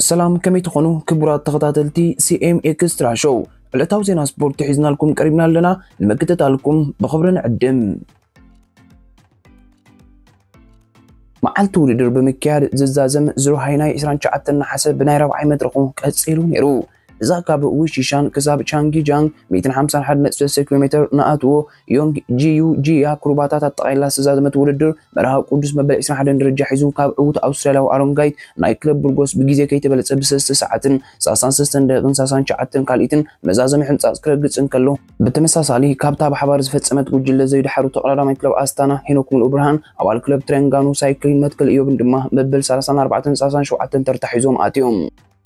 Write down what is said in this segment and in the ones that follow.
ሰላም፣ ከመይ ትኾኑ ክቡራት ተኸታተልቲ ሲ ኤም ኤክስትራ ሾው? ዕለታዊ ዜና ስፖርት ሒዝናልኩም ቀሪብና ኣለና። ንምክትታልኩም ብኽብሪ ንዕድም። መዓልቲ ውድድር ብምክያድ ዝዛዘም ዙር ሃይናይ ዕስራን ትሽዓተን ነሓሰ ብናይ ራብዓይ መድረኹ ቀጺሉ ነይሩ። እዛ ካብ ዊሺሻን ክሳብ ቻንጊጃንግ ሚእትን ሓምሳን ሓደ ነጥቢ ሰለስተ ኪሎ ሜትር ንኣትዎ ዮንግ ጂዩ ጂያ ኩርባታት ኣጠቓሊላ ዝተዛዘመት ውድድር፣ መርሃዊ ቅዱስ መበል ዕስራን ሓደን ደረጃ ሒዙ ካብ ዕዉት ኣውስትራልያዊ ኣሮን ጋይት ናይ ክለብ ቡርጎስ ብግዜ ከይተበለጸ ብሰለስተ ሰዓትን ሰላሳን ሰለስተን ደቂቕን ሰላሳን ትሽዓተን ካልኢትን መዛዘሚ ሕንጻጽ ክረግጽ እንከሎ፣ ብተመሳሳሊ ካብታ ብሓባር ዝፈጸመት ጉጅለ ዘይደሓሩ ተቐዳዳማይ ክለብ ኣስታና ሄኖክ ሙሉእ ብርሃን ኣባል ክለብ ትሬንጋኑ ሳይክሊን መትከል ኢዮብን ድማ መበል ሰላሳን ኣርባዕተን ሰላሳን ሸውዓተን ተርታ ሒዞም ኣትዮም።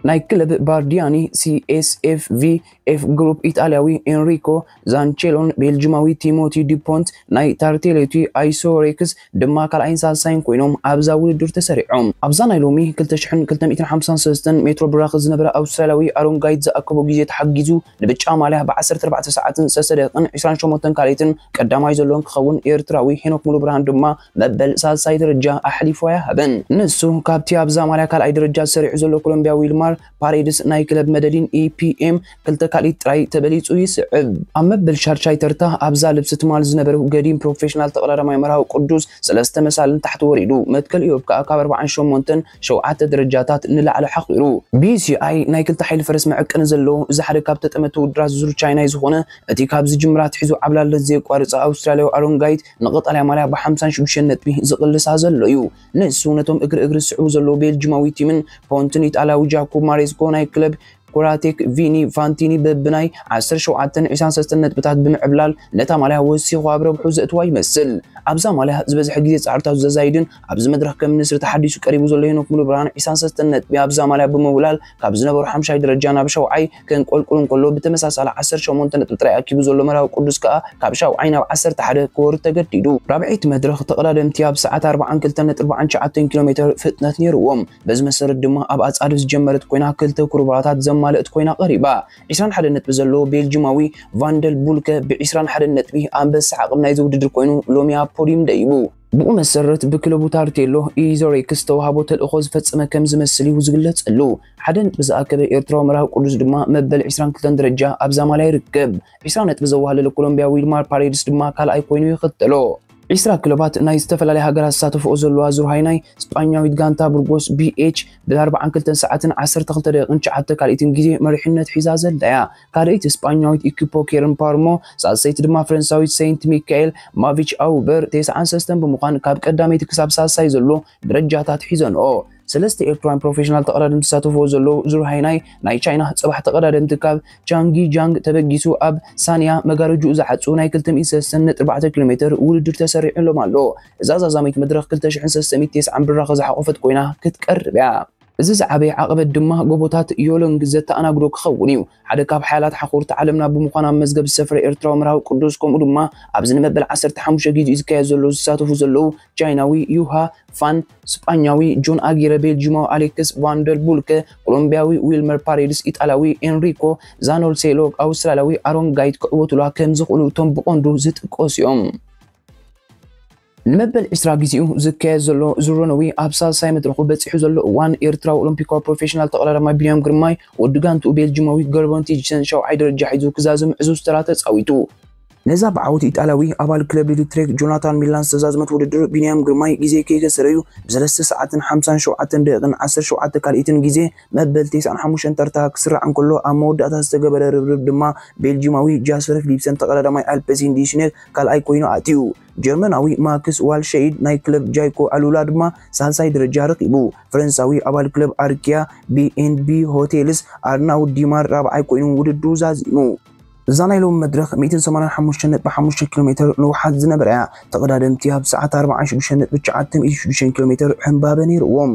ናይ ክለብ ባርዲያኒ ሲ ኤስ ኤፍ ቪ ኤፍ ግሩፕ ኢጣልያዊ ኤንሪኮ ዛንቼሎን ቤልጅማዊ ቲሞቲ ዲፖንት ናይ ታርቴሌቲ ኣይሶሬክስ ድማ ካልኣይን ሳልሳይን ኮይኖም ኣብዛ ውድድር ተሰሪዖም። ኣብዛ ናይ ሎሚ ክልተ ሽሕን ክልተ ሚእትን ሓምሳን ሰለስተን ሜትሮ ብራኽ ዝነበረ ኣውስትራልያዊ ኣሮን ጋይት ዝኣከቦ ግዜ ተሓጊዙ ንብጫ ማልያ ብ ዓሰርተ ኣርባዕተ ሰዓትን ሰለስተ ደቂቕን ዕስራን ሸሞንተን ካልኢትን ቀዳማይ ዘሎ ክኸውን፣ ኤርትራዊ ሄኖክ ሙሉብርሃን ድማ መበል ሳልሳይ ደረጃ ኣሕሊፉ ኣይሃበን። ንሱ ካብቲ ኣብዛ ማልያ ካልኣይ ደረጃ ሰሪዑ ዘሎ ኮሎምቢያዊ ዊልማር ፓሬድስ ናይ ክለብ መደሊን ኢ ፒ ኤም ክልተ ካልኢት ጥራይ ተበሊጹ ይስዕብ። ኣብ መበል ሻድሻይ ተርታ ኣብዛ ልብሲ ትማል ዝነበረ ገዲም ፕሮፌሽናል ተቐዳዳማይ መርሃዊ ቅዱስ ሰለስተ መሳልን ታሕቲ ወሪዱ፣ መትከል ኢዮብ ከኣ ካብ ኣርባዓን ሸሞንተን ሸውዓተ ደረጃታት ንላዕሊ ሓኺሩ። ቢ ሲ ኣይ ናይ ክልተ ሓይሊ ፈረስ መዐቀኒ ዘለዎ፣ እዚ ሓደ ካብ ተጠመቲ ውድድራት ዙር ቻይናይ ዝኾነ፣ እቲ ካብ ዝጅምር ኣትሒዙ ዓብላልነት ዘየቋርጸ ኣውስትራልያዊ ኣሮን ጋይት ንቐጣልያ ማልያ ብ ሓምሳን ሽዱሽተን ነጥቢ ዝቕልሳ ዘሎ እዩ። ንሱ ነቶም እግሪ እግሪ ዝስዕቡ ዘለዉ ቤልጅማዊ ቲምን ፖንትን ኢጣልያዊ ጃኮብ ማሬስኮ ናይ ክለብ ኮራቴክ ቪኒ ፋንቲኒ በብናይ ዓሰርተ ሸውዓተን ዕስራን ሰለስተን ነጥብታት ብምዕብላል ነታ ማልያ ወሲኹ ኣብ ረብሑ ዘእትዋ ይመስል። ኣብዛ ማልያ ዝበዝሐ ግዜ ጻዕርታቱ ዘዛይድን ኣብዚ መድረኽ ከም ንስሪ ተሓዲሱ ቀሪቡ ዘሎ ሄኖክ ሙሉብርሃን ዕስራን ሰለስተን ነጥቢ ኣብዛ ማልያ ብምውላል ካብ ዝነበሮ ሓምሻይ ደረጃ ናብ ሸውዓይ ከንቆልቁል እንከሎ፣ ብተመሳሳሊ ዓሰርተ ሸሞንተ ነጥቢ ጥራይ ኣኪቡ ዘሎ መርሃዊ ቅዱስ ከኣ ካብ ሻውዓይ ናብ ዓሰርተ ሓደ ክወርድ ተገዲዱ። ራብዐይቲ መድረኽ ተቐዳደምቲ ኣብ ሰዓት ኣርባዓን ክልተን ነጥቢ ኣርባዓን ትሽዓተን ኪሎ ሜትር ፍጥነት ነይርዎም። በዚ መሰረት ድማ ኣብ ኣጻድፍ ዝጀመረት ኮይና ክልተ ኩርባታት ዘማልእት ኮይና ቀሪባ። ዕስራን ሓደን ነጥቢ ዘለዎ ቤልጅማዊ ቫንደል ቡልከ ብዕስራን ሓደን ነጥቢ ኣንበሳ ዓቕም ናይዚ ውድድር ኮይኑ ሎሚ ኣብ ፖዲዩም ደይቡ። ብኡ መሰረት ብክለቡ ታርቴሎ ኢዞሬክስ ዝተዋህቦ ተልእኾ ዝፈጸመ ከም ዝመስል እዩ ዝግለጸሉ። ሓደ ነጥቢ ዝኣከበ ኤርትራዊ መርሃዊ ቅዱስ ድማ መበል ዕስራን ክልተን ደረጃ ኣብዛ ማልያ ይርከብ። ዕስራ ነጥቢ ዘዋህለለ ኮሎምቢያ ዊልማር ፓሬድስ ድማ ካልኣይ ኮይኑ ይኽተሎ። ዕስራ ክለባት ናይ ዝተፈላለያ ሃገራት ዝሳተፍኦ ዘለዋ ዙር ሃይናይ፣ ስጳኛዊት ጋንታ ቡርጎስ ቢ ኤች ብ ኣርባዓን ክልተን ሰዓትን ዓሰርተ ክልተ ደቂቕን ትሽዓተ ካልኢትን ግዜ መሪሕነት ሒዛ ዘላ እያ። ካልኣይቲ ስጳኛዊት ኢኪፖ ኬርን ፓርሞ፣ ሳልሰይቲ ድማ ፈረንሳዊት ሴንት ሚካኤል ማቪች ኣውበር ተስዓን ሰለስተን ብምዃን ካብ ቀዳመይቲ ክሳብ ሳልሳይ ዘሎ ደረጃታት ሒዘንኦ። ሰለስተ ኤርትራውያን ፕሮፌሽናል ተቐዳደምቲ ዝሳተፍዎ ዘለዉ ዙር ሃይናይ ናይ ቻይና ጽባሕ ተቐዳደምቲ ካብ ቻንጊ ጃንግ ተበጊሱ ኣብ ሳንያ መጋረጅኡ ዝዓጹ ናይ ክልተ ሚእቲ ሰለስተን ነጥቢ ኣርባዕተ ኪሎ ሜትር ውድድር ተሰሪዑሎም ኣሎ። እዛ ዛዛሚት መድረኽ ክልተ ሽሕን ሰለስተ ሚእትን ተስዓን ብራኸ ዝሓቖፈት ኮይና ክትቀርብ እያ። እዚ ዝዓበየ ዓቐበት ድማ ጎቦታት ዮሎንግ ዘተኣናግዶ ክኸውን እዩ። ሓደ ካብ ሓያላት ሓኾርቲ ዓለምና ብምዃን ኣብ መዝገብ ዝሰፈረ ኤርትራዊ መርሃዊ ቅዱስ፣ ከምኡ ድማ ኣብዚ ንመበል ዓሰርተ ሓሙሽተ ግዜኡ ዝካየድ ዘሎ ዝሳተፉ ዘለዉ ቻይናዊ ዩሃ ፋን፣ ስጳኛዊ ጆን ኣጊረ፣ ቤልጂማዊ ኣሌክስ ቫንደር ቡልከ፣ ኮሎምቢያዊ ዊልመር ፓሬድስ፣ ኢጣልያዊ ኤንሪኮ ዛኖልሴሎ፣ ኣውስትራልያዊ ኣሮን ጋይት ክዕወቱላ ከም ዝኽእሉ እቶም ብቐንዱ ዝጥቀሱ እዮም። ንመበል ዕስራ ግዜኡ ዝካየድ ዘሎ ዙር ሮነዊ ኣብ ሳልሳይ መድረኹ በጺሑ ዘሎ እዋን፣ ኤርትራዊ ኦሎምፒካዊ ፕሮፌሽናል ተቐዳዳማይ ቢንያም ግርማይ፣ ወዲ ጋንትኡ ቤልጂማዊ ገርቦን ቲጅሰን ሻውዓይ ደረጃ ሒዙ ክዛዝም ዕዙዝ ተራ ተጻዊቱ። ነዛ ብዓወት ኢጣልያዊ ኣባል ክለብ ሊድትሬክ ጆናታን ሚላን ዝተዛዝመት ውድድር፣ ቢንያም ግርማይ ግዜ ከይከሰረ እዩ ብሰለስተ ሰዓትን ሓምሳን ሸውዓተን ደቂቕን ዓሰርተ ሸውዓተ ካልኢትን ግዜ መበል ተስዓን ሓሙሽተን ተርታ ክስራዕ እንከሎ፣ ኣብ መወዳእታ ዝተገበረ ርብርብ ድማ ቤልጂማዊ ጃስፐር ፊሊፕሰን ተቐዳዳማይ ኣልፐሲን ዲሽኔር ካልኣይ ኮይኑ ኣትዩ። ጀርመናዊ ማክስ ዋልሸይድ ናይ ክለብ ጃይኮ ኣሉላ ድማ ሳልሳይ ደረጃ ረኺቡ። ፈረንሳዊ ኣባል ክለብ ኣርኪያ ቢ ኤን ቢ ሆቴልስ ኣርናውድ ዲማር ራብዓይ ኮይኑ ውድድሩ ዛዚሙ። እዛ ናይ ሎሚ መድረኽ ሚእትን ሰማንያን ሓሙሽተን ነጥቢ ሓሙሽተ ኪሎ ሜትር ንውሓት ዝነበረ እያ። ተቐዳደምቲ ኣብ ሰዓት ኣርባዓን ሽዱሽተን ነጥቢ ትሽዓተ ሚእቲ ሽዱሽተ ኪሎ ሜትር ዕምባበ ነይርዎም።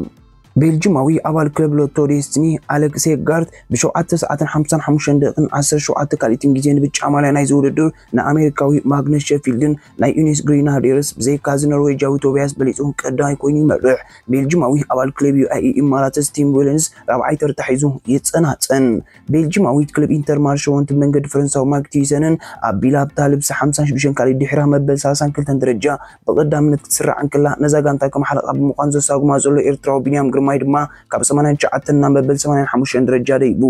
ቤልጂማዊ ኣባል ክለብ ሎቶ ዴስቲኒ ኣሌክስ ሄጋርት ብሸውዓተ ሰዓትን ሓምሳን ሓሙሽተን ደቂቕን ዓሰርተ ሸውዓተ ካልኢትን ግዜ ንብጫ ማልያ ናይዚ ውድድር ንኣሜሪካዊ ማግነስ ሸፊልድን ናይ ዩኒስ ግሪናርዲየርስ ብዘይካ እዚ ኖርዌጃዊ ቶቢያስ በሊጹ ቀዳማይ ኮይኑ ይመርሕ። ቤልጂማዊ ኣባል ክለብ ዩ ኤ ኢ ኢማራትስ ቲም ዊለንስ ራብዓይ ተርታ ሒዙ ይጸናጸን። ቤልጂማዊት ክለብ ኢንተር ማርሸ ወንቲ መንገዲ ፈረንሳዊ ማርክ ቲሰንን ኣቢላ ኣብታ ልብሲ ሓምሳን ሽዱሽተን ካልኢት ድሒራ መበል ሰላሳን ክልተን ደረጃ ብቐዳምነት ክትስራዕ እንከላ፣ ነዛ ጋንታ ከም ሓለቓ ብምዃን ዘሳጉማ ዘሎ ኤርትራዊ ቢንያም ግርማ ማይ ድማ ካብ ሰማንያን ትሽዓተን ናብ መበል ሰማንያን ሓሙሽተን ደረጃ ደይቡ።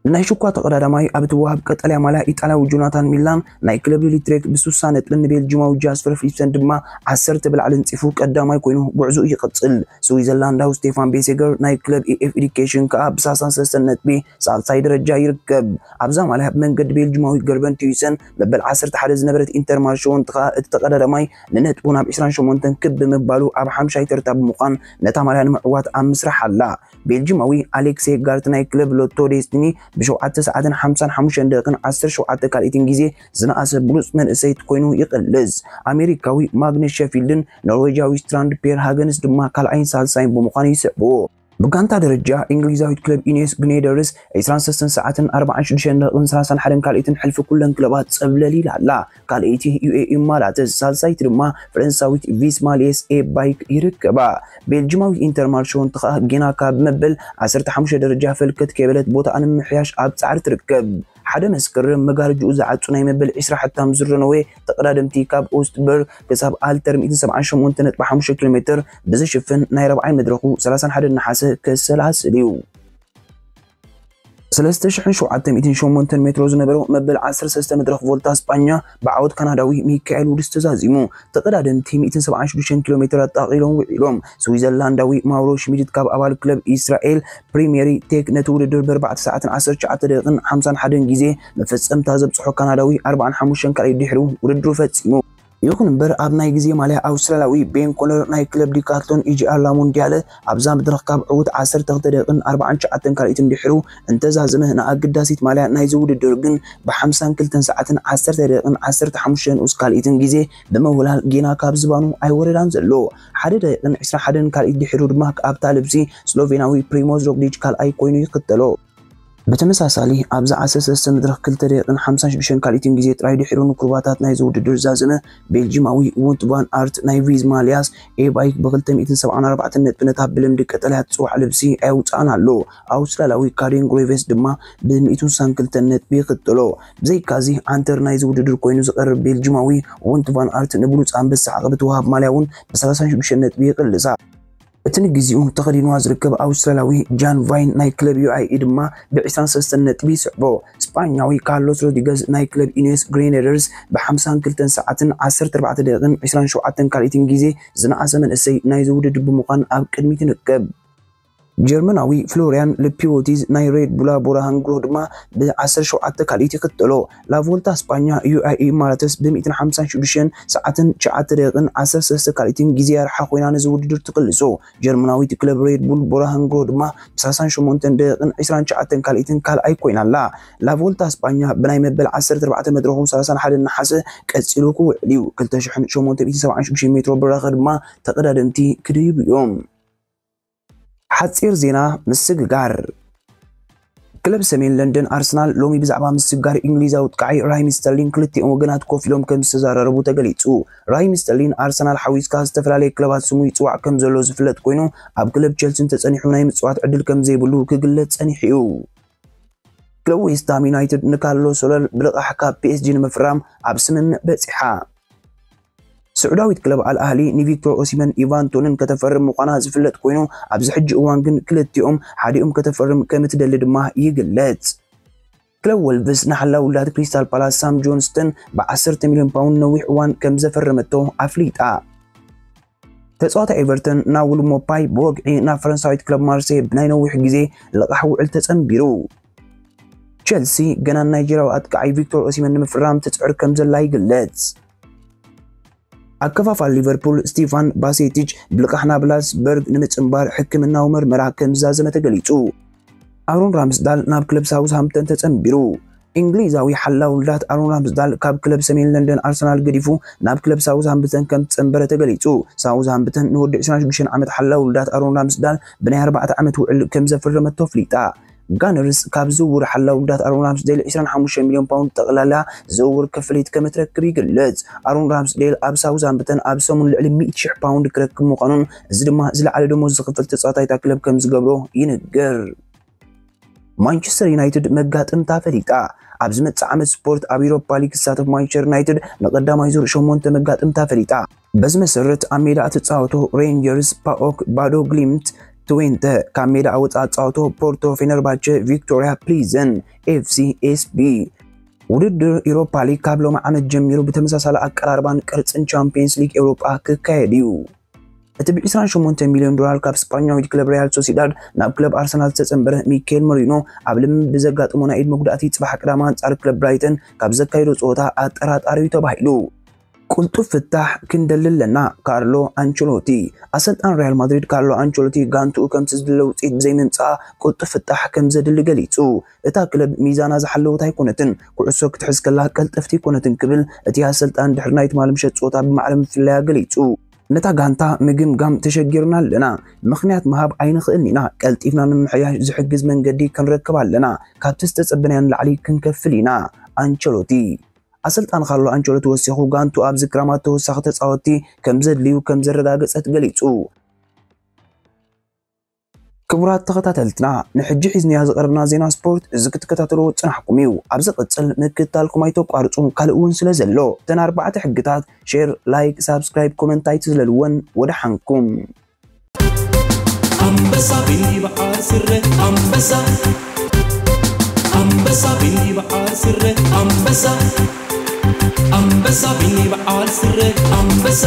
ናይ ሽኳ ተቐዳዳማይ ኣብ እትወሃብ ቀጠልያ ማልያ ኢጣልያዊ ጆናታን ሚላን ናይ ክለብ ሊሊ ትሬክ ብስሳ ነጥብን ንቤልጂማዊ ጃስፐር ፊሊፕሰን ድማ ዓሰርተ ብላዕሊ ኣንጺፉ ቀዳማይ ኮይኑ ጉዕዞኡ ይቕጽል። ስዊዘርላንዳዊ ስቴፋን ቤሴገር ናይ ክለብ ኤኤፍ ኤዱኬሽን ከኣ ብሰላሳን ሰለስተን ነጥቢ ሳልሳይ ደረጃ ይርከብ። ኣብዛ ማልያ ብመንገዲ ቤልጂማዊ ገርበን ቲዩሰን መበል ዓሰርተ ሓደ ዝነበረት ኢንተርማርሸ ወንቲ ከኣ እቲ ተቐዳዳማይ ንነጥቡ ናብ ዕስራን ሸሞንተን ክብ ብምባሉ ኣብ ሓምሻይ ተርታ ብምዃን ነታ ማልያ ንምዕዋት ኣብ ምስራሕ ኣላ። ቤልጂማዊ ኣሌክሴ ጋርት ናይ ክለብ ሎቶ ዴስቲኒ ብሸውዓተ ሰዓትን ሓምሳን ሓሙሽተን ደቂቕን ዓሰርተ ሸውዓተ ካልኢትን ግዜ ዝነኣሰ ብሉጽ መንእሰይ ኮይኑ ይቕልስ። ኣሜሪካዊ ማግነስ ሸፊልድን ኖርዌጃዊ ስትራንድ ፔር ሃገንስ ድማ ካልኣይን ሳልሳይን ብምዃን ይስዕብዎ። ብጋንታ ደረጃ እንግሊዛዊት ክለብ ኢኔስ ግሬነደርስ ዕስራን ሰለስተን ሰዓትን ኣርባዓን ሽዱሽተን ደቂቕን ሰላሳን ሓደን ካልኢትን ሕልፊ ኩለን ክለባት ጸብለል ኢላ ኣላ። ካልኣይቲ ዩኤኢ ማላተስ፣ ሳልሳይቲ ድማ ፈረንሳዊት ቪስማ ሊኤስ ኤ ባይክ ይርከባ። ቤልጂማዊት ኢንተርማርሸ ወንቲ ከኣ ጌና ካብ መበል ዓሰርተ ሓሙሽተ ደረጃ ፈልከት ከይበለት ቦታኣ ንምምሕያሽ ኣብ ጻዕሪ ትርከብ። ሓደ መስከረም መጋረጅኡ ዝዓጹ ናይ መበል ዕስራ ሕታም ዙር ረነዌ ተቐዳደምቲ ካብ ኦስትበርግ ክሳብ ኣልተር ሚእትን ሰብዓን ሸሞንተን ነጥቢ ሓሙሽተ ኪሎ ሜትር ብዝሽፍን ናይ ረብዓይ መድረኹ ሰላሳን ሓደን ነሓሰ ከሰላስል እዩ። ሰለስተ ሽሕን ሸውዓተ ሚእትን ሸሞንተን ሜትሮ ዝነበሮ መበል ዓሰርተ ሰለስተ መድረኽ ቮልታ ስጳኛ ብዓወት ካናዳዊ ሚካኤል ውድስ ተዛዚሙ። ተቐዳደምቲ ሚእትን ሰብዓን ሽዱሽተን ኪሎ ሜትር ኣጣቒሎም ውዒሎም። ስዊዘርላንዳዊ ማውሮ ሽሚድት ካብ ኣባል ክለብ ኢስራኤል ፕሪምየሪ ቴክ ነቲ ውድድር ብኣርባዕተ ሰዓትን ዓሰርተ ትሽዓተ ደቂቕን ሓምሳን ሓደን ግዜ መፈጸምታ ዘብጽሖ ካናዳዊ ኣርባዓን ሓሙሽተን ካልኣይ ድሕሩ ውድድሩ ፈጺሙ። ይኹን እምበር ኣብ ናይ ግዜ ማልያ ኣውስትራልያዊ ቤን ኮነር ናይ ክለብ ዲካትሎን ኢጂኣር ላሞንዲያለ ኣብዛ መድረኽ ካብ ዕዉት ዓሰርተ ክልተ ደቂቕን ኣርባዓን ትሽዓተን ካልኢትን ድሕሩ እንተዛዘመ ንኣገዳሲት ማልያ ናይዚ ውድድር ግን ብሓምሳን ክልተን ሰዓትን ዓሰርተ ደቂቕን ዓሰርተ ሓሙሽተን ንኡስ ካልኢትን ግዜ ብምውላል ጌና ካብ ዝባኑ ኣይወረዳን ዘሎ። ሓደ ደቂቕን ዕስራን ሓደን ካልኢት ድሕሩ ድማ ኣብታ ልብሲ ስሎቬናዊ ፕሪሞዝ ሮግሊች ካልኣይ ኮይኑ ይኽተሎ። ብተመሳሳሊ ኣብዛ ዓሰርተ ሰለስተ መድረኽ ክልተ ደቂቕን ሓምሳን ሽዱሽተን ካልኢትን ግዜ ጥራይ ድሕሩ ንኩርባታት ናይዚ ውድድር ዝዛዘመ ቤልጂማዊ ውንት ቫን ኣርት ናይ ቪዝማ ሊያስ ኤ ባይክ ብክልተ ሚእትን ሰብዓን ኣርባዕተን ነጥቢ ነታ ብልምዲ ቀጠልያ ትጽዋዕ ልብሲ ኣየውጽኣን ኣሎ። ኣውስትራልያዊ ካሪን ግሬቨስ ድማ ብሚእትን ስሳን ክልተን ነጥቢ ይኽተሎ። ብዘይካዚ ዓንተር ናይዚ ውድድር ኮይኑ ዝቐርብ ቤልጂማዊ ውንት ቫን ኣርት ንብሉጽ ኣንበሳ ዓቐብ እትወሃብ ማልያ እውን ብሰላሳን ሽዱሽተን ነጥቢ ይቕልሳ። እቲ ንግዜኡ ተኸዲንዋ ዝርከብ ኣውስትራልያዊ ጃን ቫይን ናይ ክለብ ዩኣይኢ ድማ ብዕስራን ሰለስተን ነጥቢ ይስዕቦ። ስጳኛዊ ካርሎስ ሮድሪገዝ ናይ ክለብ ኢኔስ ግሬነደርስ ብሓምሳን ክልተን ሰዓትን ዓሰርተ ኣርባዕተ ደቂቕን ዕስራን ሸውዓተን ካልኢትን ግዜ ዝነኣሰ መንእሰይ ናይዚ ውድድር ብምዃን ኣብ ቅድሚት ይንከብ። ጀርመናዊ ፍሎርያን ልፒዎቲዝ ናይ ሬድ ቡላ ቦራ ሃንግሮ ድማ ብዓሰርተ ሸውዓተ ካልኢት ይኽተሎ። ላቮልታ ስጳኛ ዩኣይኢ ማራተስ ብሚእትን ሓምሳን ሽዱሽተን ሰዓትን ትሽዓተ ደቂቕን ዓሰርተ ሰለስተ ካልኢትን ግዜ ኣርሓ ኮይና ነዚ ውድድር ትቅልሶ። ጀርመናዊት ክለብ ሬድ ቡል ቦራ ሃንግሮ ድማ ብሰላሳን ሸሞንተን ደቂቕን ዕስራን ትሽዓተን ካልኢትን ካልኣይ ኮይና ኣላ። ላቮልታ ስጳኛ ብናይ መበል ዓሰርተ ኣርባዕተ መድረኹ ሰላሳን ሓደን ነሓሰ ቀጺሉ ክውዕል እዩ። ክልተ ሽሕን ሸሞንተ ሚእትን ሰብዓን ሽዱሽተን ሜትሮ ብራኸ ድማ ተቐዳደምቲ ክድይቡ እዮም። ሓጺር ዜና ምስግጋር። ክለብ ሰሜን ለንደን ኣርሰናል ሎሚ ብዛዕባ ምስግጋር እንግሊዛዊ ኣጥቃዓይ ራሂም ስተርሊን ክልቲኦም ወገናት ኮፍ ኢሎም ከም ዝተዘራረቡ ተገሊጹ። ራሂም ስተርሊን ኣርሰናል ሓዊስካ ዝተፈላለየ ክለባት ስሙ ይጽዋዕ ከም ዘሎ ዝፍለጥ ኮይኑ፣ ኣብ ክለብ ቸልሲ ተጸኒሑ ናይ ምጽዋት ዕድል ከም ዘይብሉ ክግለጽ ጸኒሑ እዩ። ክለብ ዌስትሃም ዩናይትድ ንካርሎ ሶለር ብልቓሕ ካብ ፒኤስጂ ንምፍራም ኣብ ስምምዕ በጺሓ። ስዑዳዊት ክለብ ኣል ኣህሊ ንቪክቶር ኦሲመን ኢቫን ቶንን ከተፈርም ምዃና ዝፍለጥ ኮይኑ፣ ኣብዚ ሕጂ እዋን ግን ክልቲኦም ሓዲኦም ከተፈርም ከም እትደሊ ድማ ይግለጽ። ክለብ ወልቭስ ንሓላው ውላድ ክሪስታል ፓላስ ሳም ጆንስተን ብዓሰርተ ሚልዮን ፓውንድ ነዊሕ እዋን ከም ዘፈረመቶ ኣፍሊጣ። ተጻዋታይ ኤቨርተን ናውል ሞፓይ ብወግዒ ናብ ፈረንሳዊት ክለብ ማርሴይ ብናይ ነዊሕ ግዜ ልቓሕ ውዕል ተጸንቢሩ። ቸልሲ ገና ናይጀርያዊ ኣጥቃዓይ ቪክቶር ኦሲመን ንምፍራም ትጽዕር ከም ዘላ ይግለጽ። ኣከፋፋሊ ሊቨርፑል ስቲፋን ባሴቲች ብልቓሕ ናብ ላስበርግ ንምጽንባር ሕክምናዊ መርመራ ከም ዝዛዘመ ተገሊጹ። ኣሮን ራምስዳል ናብ ክለብ ሳውዝሃምፕተን ተጸንቢሩ። እንግሊዛዊ ሓላው ውልዳት ኣሮን ራምስዳል ካብ ክለብ ሰሜን ለንደን ኣርሰናል ገዲፉ ናብ ክለብ ሳውዝሃምፕተን ከም ዝጸንበረ ተገሊጹ። ሳውዝሃምፕተን ንወዲ ዕስራን ሽዱሽተን ዓመት ሓላው ውልዳት ኣሮን ራምስዳል ብናይ ኣርባዕተ ዓመት ውዕል ከም ዘፈረመቶ ኣፍሊጣ። ጋነርስ ካብ ዝውውር ሓላው ውልዳት ኣሮን ራምስዴል ዕስራን ሓሙሽተ ሚልዮን ፓውንድ ጠቕላላ ዝውውር ክፍሊት ከም እትረክብ ይግለጽ። ኣሮን ራምስዴል ኣብ ሳውዝሃምፕተን ኣብ ሰሙን ልዕሊ ሚእቲ ሽሕ ፓውንድ ክረክብ ምዃኑን፣ እዚ ድማ ዝለዓለ ደሞዝ ዝኽፈል ተጻዋታይ እታ ክለብ ከም ዝገብሮ ይንገር። ማንቸስተር ዩናይትድ መጋጥምታ ፈሊጣ። ኣብ ዝመጽእ ዓመት ስፖርት ኣብ ዩሮፓ ሊግ ክሳተፍ ማንቸስተር ዩናይትድ ንቐዳማይ ዙር ሸሞንተ መጋጥምታ ፈሊጣ። በዚ መሰረት ኣብ ሜዳ እትጻወቶ ሬንጀርስ ፓኦክ ባዶ ግሊምት ትዌንተ ካብ ሜዳ ኣወፃ ኣፃወቶ ፖርቶ፣ ፌነርባቸ፣ ቪክቶሪያ ፕሊዘን ኤፍሲ፣ ኤስቢ። ውድድር ኢሮፓ ሊግ ካብ ሎሚ ዓመት ጀሚሩ ብተመሳሳሊ ኣቀራርባን ቅርፅን ቻምፒየንስ ሊግ ኤውሮጳ ክካየድ እዩ። እቲ ብ ዕስራን ሸሞንተን ሚልዮን ዶላር ካብ ስጳኛዊት ክለብ ሪያል ሶሲዳድ ናብ ክለብ ኣርሰናል ዝተጸንበረ ሚካኤል መሪኖ ኣብ ልምምድ ብዘጋጠሞ ናይ ኢድ መጉዳእቲ ጽባሕ ቅዳም ኣንጻር ክለብ ብራይተን ካብ ዘካይዶ ጸወታ ኣጠራጣሪ እዩ ተባሂሉ። ቅልጡፍ ፍታሕ ክንደሊ ኣለና፣ ካርሎ ኣንቸሎቲ። ኣሰልጣን ሪያል ማድሪድ ካርሎ ኣንቸሎቲ ጋንትኡ ከምቲ ዝድለ ውጽኢት ብዘይምምጻኣ ቅልጡፍ ፍታሕ ከም ዘድሊ ገሊጹ። እታ ክለብ ሚዛና ዝሓለወት ኣይኮነትን፣ ኩዕሶ ክትሕዝ ከላ ቀልጠፍቲ ኣይኮነትን ክብል እቲ ኣሰልጣን ድሕሪ ናይ ትማሊ ምሸት ጸወታ ብማዕረ ምፍለያ ገሊጹ። ነታ ጋንታ ምግምጋም ተሸጊርና ኣለና። ምኽንያት ምሃብ ኣይንኽእልን ኢና። ቀልጢፍና ንምምሕያሽ ዝሕግዝ መንገዲ ክንረክብ ኣለና። ካብቲ ዝተጸበናዮ ንላዕሊ ክንከፍል ኢና። ኣንቸሎቲ። ኣሰልጣን ካርሎ ኣንቸሎቲ ወሲኹ ጋንቱ ኣብዚ ክራማት ተወሳኺ ተጻወትቲ ከም ዘድልዩ ከም ዘረጋገጸት ገሊጹ። ክቡራት ተኸታተልትና፣ ንሕጂ ሒዝናዮ ዝቐረብና ዜና ስፖርት እዚ ክትከታተልዎ ዝጸናሕኩም እዩ። ኣብ ዝቕጽል ምክትታልኩም ኣይተቋርጹ፣ ካልእ እውን ስለ ዘሎ። እተን ኣርባዕተ ሕግታት፣ ሼር፣ ላይክ፣ ሳብስክራይብ፣ ኮመንት ኣይትዝለልወን። ወደሓንኩም። ኣንበሳ ቢኒ በዓል ስረ ኣንበሳ፣ ኣንበሳ ቢኒ በዓል ስረ ኣንበሳ፣ ኣንበሳ ቢኒ በዓል ስረ ኣንበሳ።